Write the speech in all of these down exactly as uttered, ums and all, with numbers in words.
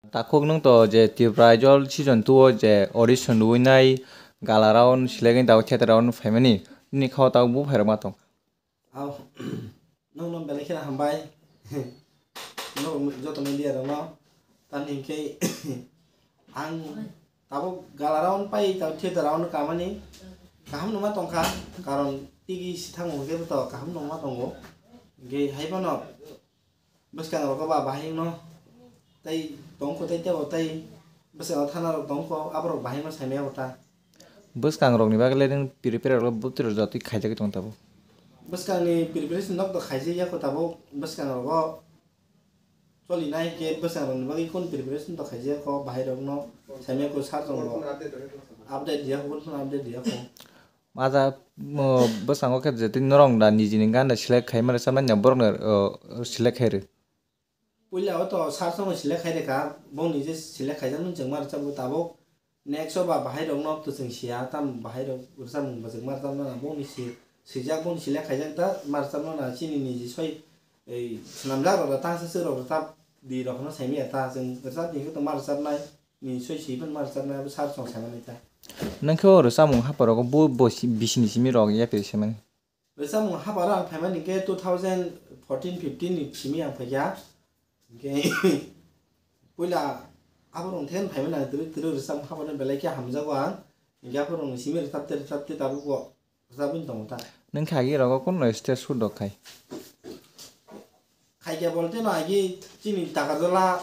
Takhuk nwng to je Tripura Idol season two o je audition rwui nai gala round select wngwi tabuk theater round phaimani, nini kha o tabuk bo phairok ma tong? Au, nwng no belai kheno hambai. Norok joto media rok no. Tamni hinkhe ang tabuk gala round pai tabuk theater round kamani kaham nungma tongkha, karon tigi sithango hinkhe to kaham nungma tongo. Hinkhe haiphano bwskangrogo ba bahai wngno tei tongkho tei tebo tei bwskango thanarok tongkho, aborok bahai wngno saimaya bo ta. Bwskangrokni bagwi le nwng prepare rok bwtwi rok jotoi khaijagwi tong tabuk. Bwskangni preparation nok to khaijak ya kho tabuk, bwskangrogo cholinai khe bwskangrokni bagwi kun preparation to khaijak ya kho, bahai rokno saimaya kho sir rokno update diya kho, kun update diya kho. Aja, mo, bwskango khe je tei norok da nijini gan da select khai mani, samani borok no, o, select khai rw. Puila o to sir songno select khai rw kha, bongni je select khaijak nung chwng ma rwchapgo tabuk. Next o ba bahai rok no to chwng siya, tam bahai rok rwchapmung bwchwk ma rwchapna na, bongni si, swijak bongni select khaijak da ma rwchapna na, chini niji soi, ei, swnamjak rok da tangsa swk rok rwchap di rok no saimaya ta, chwng rwchap di khe to ma rwchapnai. Ni soi si phano ma rwchapnai abo sir song saimani ta. Nang khe o rwchapmung hapharogo bo, bo si, bisini simi rok yapri saimani? Rwchapmung hapharo ang phaimani khe two thousand fourteen fifteen ni simi ang phaikha. Hinkhe puila aborok thengno phaimani ang twrwk twrwk rwchapmung hapharni belai khe hamjago ang. Hinkhe aborokni simi rwchapte rwchapte tabukbo rwchapwi tongo ta. Nang khe agi rogo kunno stage show rok khai? Khaikha bolte no agi chini Takarjala,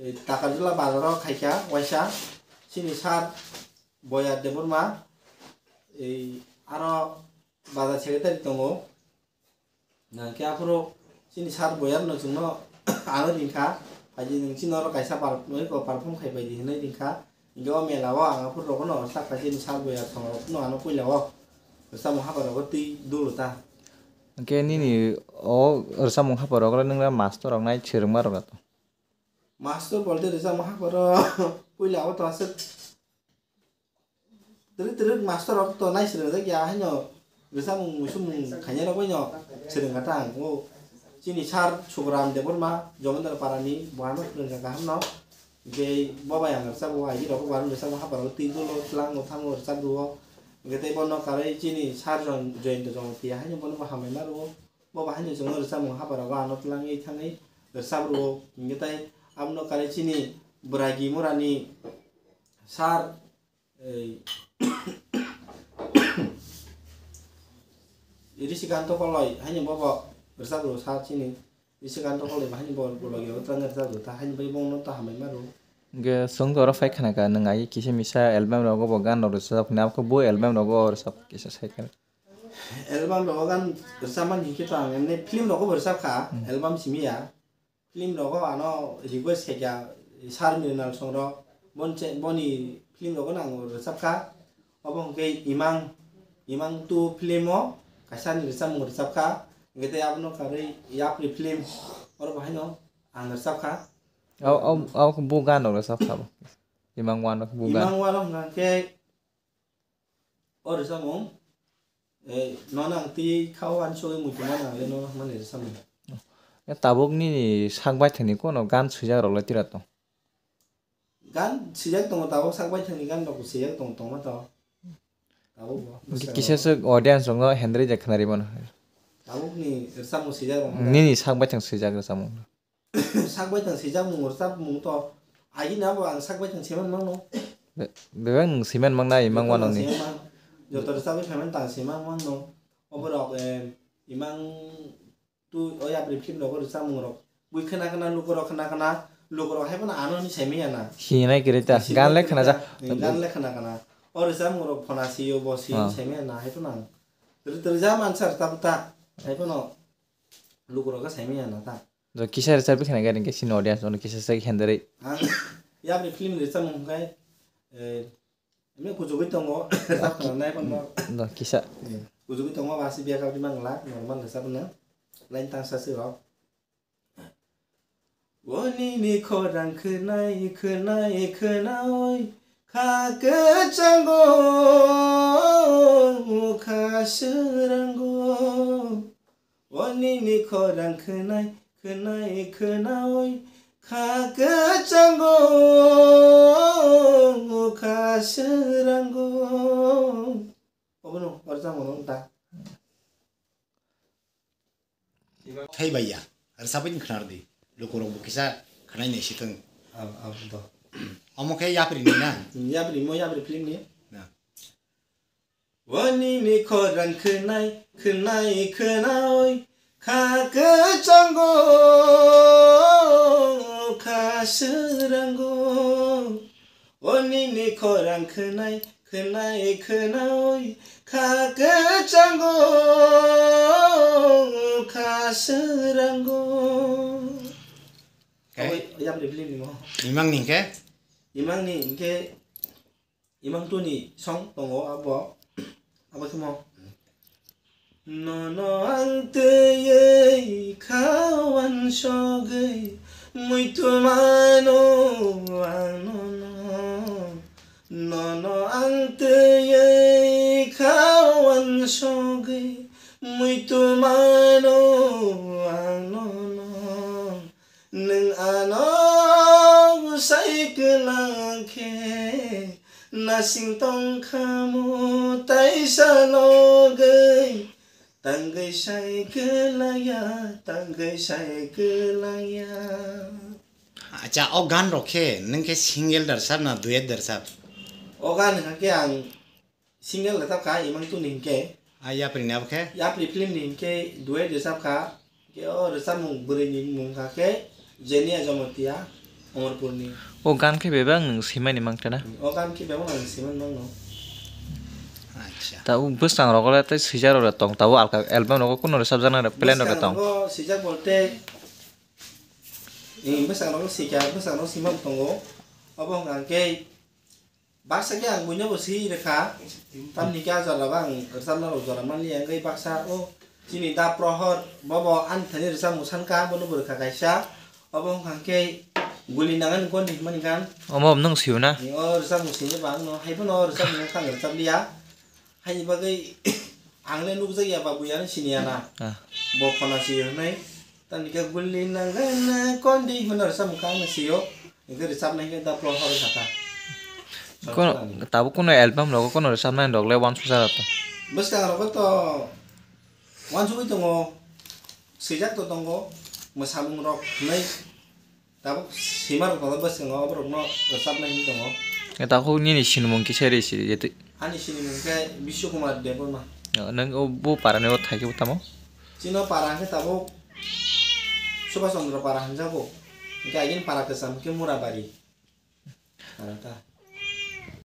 eh, Takarjala bazaro khaikha waisa chini sir Boya Debbarma, ei aro bazar secretary tongo. Nang khe aphuru chini sir Boya no chwngno ano ringkha, phaidi nwng chini oro kaisa par-, perform khai phaidi hinwi ringkha. Hinkhe o mela o ang aphuru rogo no rwchap kha chini sir Boya song rok no ano puila o rwchapmung hapharok o twi dulu ta. Hinkhe nini o rwchapmung hapharok le nwng master rok nai swrwngma rok da to? Master bolte rwchapmung hapharo puila o to aswk twrwk twrwk master rok to nai swrwngjakya haino rwchapmung muisumung khainai rok bai no swrwngkha ta ang. O chini sir Sukuram Debbarma, Jomendra Parani, bo ano swrwngkha kaham no. Hinkhe bo bai ang rwchapmung, agi rok bo ano rwchapmung hapharo twi dolo tlango thango rwchap rwo. Hinkhe tei bono karwi chini sir Joy-, Joyanta Jamatia haino bono bo hambai ma rwo. Bo bahai no chwngno rwchapmung hapharo o ano tlangwi thangwi rwchap rwo. Hinkhe tei abono karwi chini bwragi murani sir, ei, Rishikant Koloi haino bobo rwchap rwo sir chini Rishikant Koloi bahai ni bo logi o tlangwi rwchap rwo ta haino bai bongno ta hambai ma rwo. Hinkhe chwng to oro phai khna kha nwng agi kisa misa album rogo bo gan rok rwchap hwnwi, abo khe bo album rogo rwchap kisa sai kha. Album rogo gan rwchapmani hinkhe to ang emne film rogo bo rwchap kha, hmm, album simi ya. Film rogo ano request khaikha sir Mrinal Songrok, bon che-, boni film rogo no ang rwchap kha. Obo hwnkhe Imang, Imang two film o kaisa ni rwchapmung rwchap kha. Hinkhe tei abono karwi Yapri film oro bo haino ang rwchap kha. Au, au, au khe bo gan rok rwchap kha bo. Imang one o khe bo gan. Imang one o hwnkha khe O rwchapmung, eh, nono ang twi kha o ani sogwi muitu mano ang le nono hwnmani rwchapmung. Ya tabuk nini sak baithangni kono gan swijak rok lai tira tong? Gan swijak tongo, tabuk sak baithangni gan rok swijak tongo, tongma to. Tabuk bo, bwskango. Kisa swk audience rokno hendri je khwnari mano. Tabukni rwchapmung swijak rok. Nini sak baithang swijak rwchapmung. Sak baithang swijak mung rwchap mung to. Agini abo ang sak baithang swiman mangno. Be-, bebak nwng swiman mangna imang wano ni. Joto rwchapwi phaimani tang swiman mangno. Oborok, eh, imang tu o yapri film rogo rwchapmung rok. Bui khna khna lukurok khna khna lukurok hai phano ano ni saimanya na. Hinai kwrwi ta, gan le khna ja. Gan le khna khna. O rwchapmung rok phona sio bo sio saimanya na hai phano ang. Rw-, rwja mansa rwchap ta. Hai phano lukurok khe saimanya na ta. Jo kisa rwchapwi khna khe ringkhe chini audience ono kisa se hendrwi. Ang yapri film rwchapmung hwnkhe, eh, emne kuchugwi tongo, rwchap khna nai phano. No, kisa. Eh, kuchugwi tongo, ba se biya kabri mangla, normal rwchapna. Line tangsa se rok. O nini khorang khwnai, khwnai, khwnaui, kha kwchango, kha swrango. O nini khorang khwnai, khwnai, khwnaui, Kha kwchango, kha swrango. Obono, orjamo no ta. Thai baiya, rwchapwi khwnar di. Lukurok bo kisa khwnai nai sitwng. Ab-, ab-, do. Omo khe yapri ni na? Yapri mo, yapri film ni. Na. Wani ni khorang khwnai, khwnai, khwnaoi, kha kwchango, kha swrango. Wani ni khorang khwnai, khwnai, khwnaoi, kha kwchango, kha swrango. Okay. Oi, yapri film ni mo. Imang ni hingke? Imang ni hingke Imang tuni song tongo abo, abo khe mo. Nono ang twiwi kha wansogwi muitu mano ang nono. Nono ang twiwi kha wansogwi muitu mano ang nono. Nwng ano sai kwlang khe, nasing tong kha mo taisa logwi, tangwi sai kwlangya, tangwi sai kwlangya. Acha, o gan rok khe nwng khe single da rwchap na duet da rwchap? O gan hwnkha khe ang single rwchap kha, Imang tuni hinkhe. A yapri ni abo khe? Yapri film ni hinkhe duet rwchap kha. Khe o rwchapmung bwrwi ni mung kha khe Jenia Jamatia, Omorpur ni. O gan khe bebak nwng swimani mang khe na? O gan khe bebak ang swimani mang no. Acha. Ta o bwsang rok le tei swijak rok le tong, ta o alka album rogo kuno rwchapjak na plan rok le tong? Bwsang rogo swijak bolte, eh, bwsang rogo swijak, bwsang rogo swimani tongo. Obo hwnkha khe Baksa khe ang buino bo swi rwkha, tamni khe a jora bo ang rwchapna rok jora manliya, wngwi baksa o chini da Prohor bo bo ani thani rwchapmung sankha, bono bo rwkha kaisa, obo wngkha khe Guli Nangan Kondi hwnmani gan. Omo nwng sio na? O rwchapmung sini bo ang no, hai phano o rwchapmung wngkha ang rwchapliya. Haini bagwi ang le nukjakya ba buiya no siniya na. Ah. Bo phona si hwnwi. Tamni khe Guli Nangan Kondi hwnwi rwchapmung kha ang no sio. Hwnkhe rwchapnai khe da Prohor sakha. Kono, tabuk kono album rogo kono rwchapnai rok le wansukjak to. Bwskang rogo to wansugwi tongo. Swijak to tongo. Mwsamung rok hwnwi. Tabuk sima rok tongo bwskango, oborokno rwchapnai hinwi tongo. E, tabuk nini sinimung kisa rw si, je twi. Ani sinimung khe Biswa Kumar Debbarma. O, nwng o bo para ni o thai khe bo tamo? Chini o para hwnkhe tabuk Subhash Chandra para hwnjago. Hwnkhe agini para kwcham hwnkhe Murabari. Para ta.